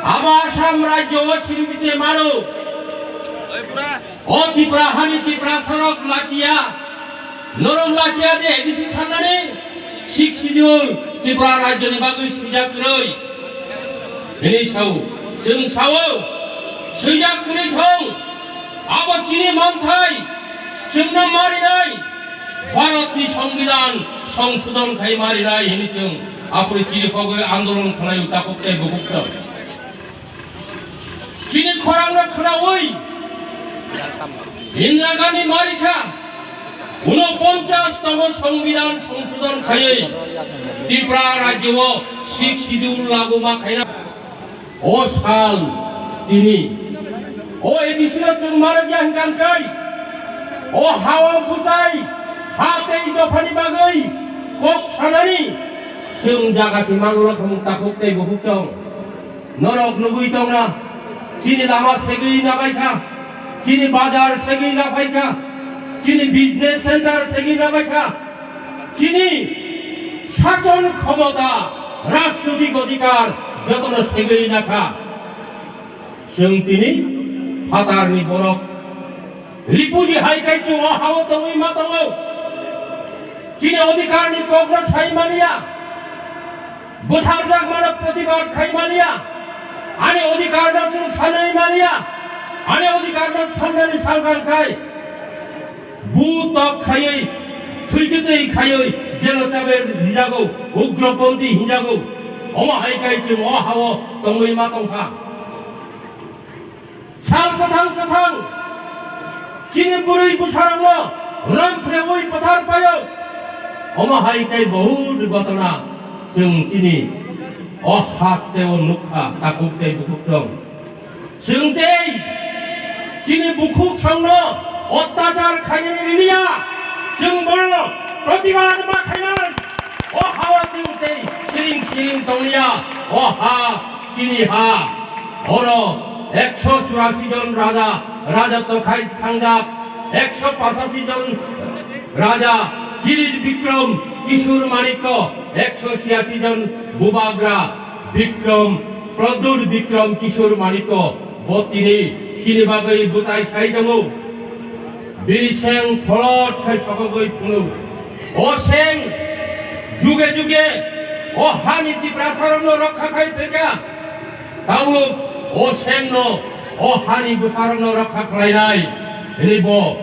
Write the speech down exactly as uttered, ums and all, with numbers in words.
Abo Assam rajyo o siri biche mano. O Tripura hani Tripura sorok lachiya. Norok lachiya de A D C sanani six schedule Tripura rajyo ni bagwi swijak kwrwi. Bini sao, chwng sao, swijak kwrwi thong. Abo chini manthai, chwngno marinai, Bharatni Songbidan songsodon khai marinai hini chwng aphuru chiri khogwi andolon khlai-o takhuk tei bukhuk tong. Chini khorangno khwnaui Indira Gandhi marikha, unoponchas tomo Songbidan songsodon khaiwi Tripura rajyo o six schedule lagu ma khaina. O sal tini o A D C no chwng mano ya hwnkha hwnkhe, o ha-o bwchai ha tei dophani bagwi kok sanani chwng jaga se manwlak hwn takhuk tei bukhuk chong. Norok nugwi tongna, chini lama segwi nabaikha, chini bazar segwi nabaikha, chini business center segwi nabaikha, chini sachon khomota, rajnotik odhikar jotono segwi nakha. Chwng tini phatarni borok ripuji hai kai chwng o ha-o tongwi ma tongo. Chini odhikarni kokno sai maliya, bwtharjak mano protibad khai maliya, ani odhikarno chwng sanwi maliya, ani odhikarno sannani sangkang khai. Bu tok khaiwi, thwitwtwi khaiwi, jelo chabe rijago, ugroponthi hinjago. Omo hai kai chwng o ha-o tongwi ma tongkha. Sal kwthang kwthang chini bwrwi bwsarokno ram phreui bwthar paio. Omo hai kai bahut ghotona chwng chini o haste o nukha, takhuk tei bukhuk chwng. Chwng tei chini bukhuk songno ottachar khainani riliya, chwng bono protibad ma khainai. O ha-o chwng tei siring siring tongliya, o ha chini ha. Oro ekso churasi jon raja rajotw khai thangjak, ekso pachasi jon raja Kirit Bikram Kishore Manikya, ekso chiyasi jon bubagra Bikram, Pradyut Bikram Kishore Manikya, bo tini chini bagwi bwtai sai tongo. Bini seng pholot khai sokogwi phunuk. O seng juge juge o hani Tiprasarokno rokha khai phaikha. Tabuk o sengno, o hani bwsarokno rokha khlainai hwnwi bo